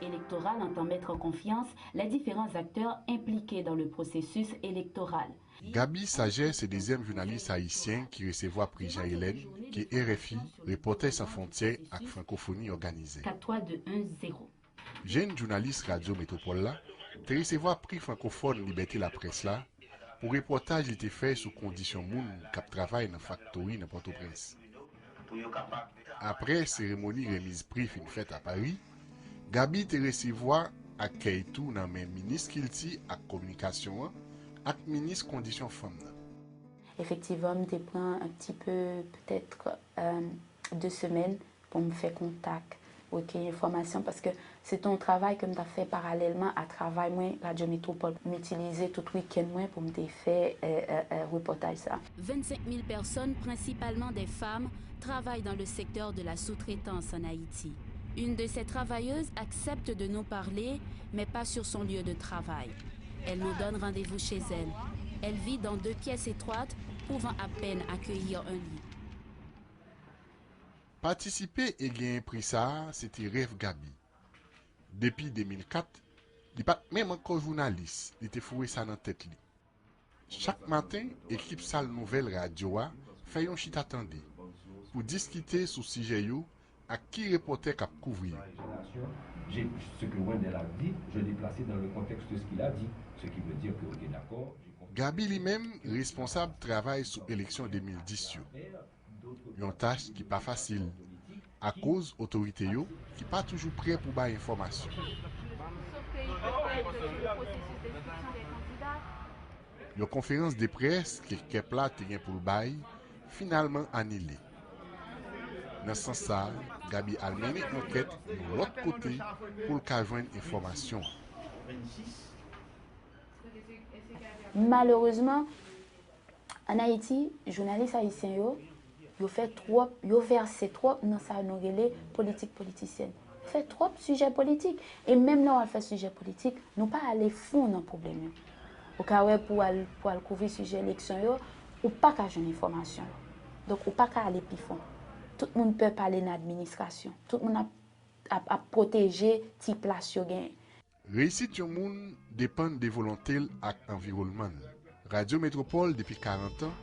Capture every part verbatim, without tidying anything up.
électorale entend mettre en confiance les différents acteurs impliqués dans le processus électoral. Gaby Sager se dezyèm jounalis ayisyen ki resevwa pri Jean Hélène ke R F I, Reporters Sans Frontières ak Francophonie òganize. Quatre trois deux un zéro. Jenn jounalis Radyo Metwopòl la te resevwa pri frankofòn Libète Laprès la pou repòtaj li te fè sou kondisyon moun k ap travay nan faktori nan Pòtoprens. Apre seremoni remiz pri fin fèt a Pari, Gaby te resevwa akèy tou nan men minis kilti ak kominikasyon an ak minis kondisyon fanm nan. Efektivman, m te pran un petit peu, peut-être, euh, deux semaines pou m fè kontak, rekeyi enfòmasyon, paske se te yon travay ke m t ap fè paralèlman a travay mwen Radyo Metwopòl. M itilize tout wikenn mwen pou m te fè, euh, euh, euh, repòtaj sa. Vingt-cinq mille personnes, principalement des femmes, travaillent dans le secteur de la sous-traitance en Haïti. Une de ces travailleuses accepte de nous parler, mais pas sur son lieu de travail. Elle nous donne rendez-vous chez elle. Elle vit dans deux pièces étroites, pouvant à peine accueillir un lit. Patisipe e genyen pri sa a, se te rèv Gaby. Depi de mil kat, li pa t menm ankò jounalis, li te foure sa nan tèt li. Chak maten, ekip sal nouvèl radyo a fè yon chita tande pou diskite sou sijè yo ak ki repòtè k ap kouvri yo. J'ai pris ce que Wendell a dit, je l'ai placé dans le contexte de ce qu'il a dit, ce qui veut dire que, ok, d'accord, j'ai compris. Gaby li menm responsab travay sou eleksyon de mil dis yo. Yon tach ki pa fasil, akoz otorite yo ki pa toujou prè pou bay enfòmasyon. Yon konferans de près ke kep la te gen pou l bay, finalman anile. Nan sans sa a, Gaby al mennen ankèt yon lòt kote pou l ka jwenn enfòmasyon. Malerezman, ann Ayiti, jounalis ayisyen yo, yo fè twòp, yo vèse twòp nan sa nou rele politik politisyèn. Yo fè twòp sijè politik. E menm lè w al fè sijè politik, nou pa ale fon nan pwoblèm yo. Ou ka wè pou al, pou al kouvri sijè eleksyon yo, ou pa ka jwenn enfòmasyon yo. Donk, ou pa ka ale pi fon. Tout moun pè pale nan administrasyon. Tout moun ap, ap, ap pwoteje ti plas yo genyen. Reyisit yon moun depann de volonte l ak anviwònman l. Radyo Metwopòl depi karant an,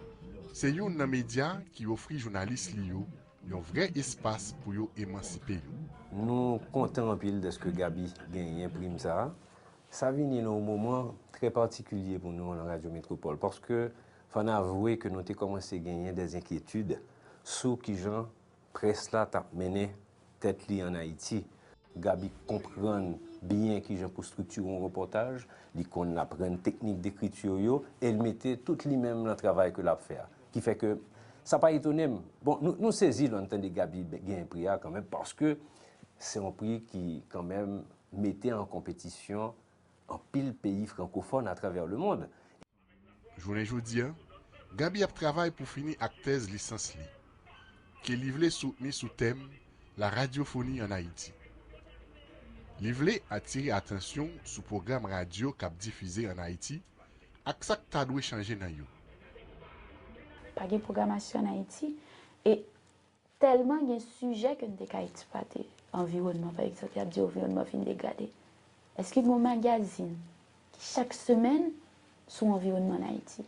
se youn nan medya ki ofri jounalis li yo yon vrè espas pou yo emansipe yo. Nou kontan anpil dèske Gaby genyen prim sa a. Sa vini nan yon moman trè patikilye pou nou nan Radyo Metwopòl, paske fò n avwe ke nou te kòmanse genyen dè enkyetid sou kijan près la t ap mennen tèt li ann Ayiti. Gaby konprann byen kijan pou estrikti yon repòtaj, li konn aprann teknik dekriti yo, e l mete tout li menm nan travay ke l ap fè a. Ki fè ke sa pa etone m. Bon, nou, nou sezi lè n tande Gaby genyen pri a kanmenm, paske se yon pri ki kanmenm mete an konpetisyon anpil peyi frankofòn atravè lemonn. Jounen jodi a, Gaby ap travay pou fini ak tèz lisans li, ke li vle soutni sou tèm La radiophoni en Haïti. Li vle atire atansyon sou pwogram radyo k ap difize ann Ayiti ak sa k ta dwe chanje nan yo. Pa gen pwogramasyon ann Ayiti, e tèlman gen sijè ke n te ka eksplwate. Anviwònman, pa egzanp, y ap di anviwònman fin degrade. Èske gen yon magazin ki chak semèn sou anviwònman ann Ayiti?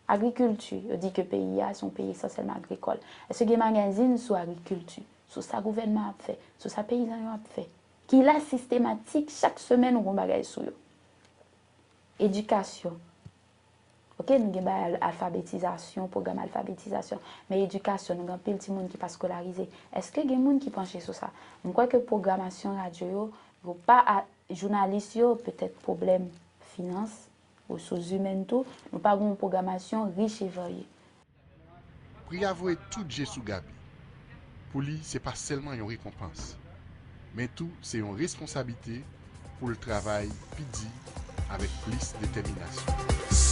Agrikilti, yo di ke peyi a se yon peyi esansyèlman agrikòl. Èske gen magazin sou agrikilti, sou sa gouvènman ap fè, sou sa peyizan yo ap fè, ki la sistematik, chak semèn ou gen yon bagay sou yo? Edikasyon. Oke, nou gen bagay al-, alfabetizasyon, pwogram alfabetizasyon, men edikasyon, nou gen anpil timoun ki pa eskolarize. Èske gen moun ki panche sou sa? M kwè ke pwogramasyon radyo yo, yo pa a, jounalis yo, petèt pwoblèm finans, resous imèn tou, nou pa gen yon pwogramasyon rich e varye. Pri a voye tout je sou Gaby. Pou li, se pa sèlman yon rekonpans, men tou se yon responsablite pou l travay pi di, avèk plis detèminasyon.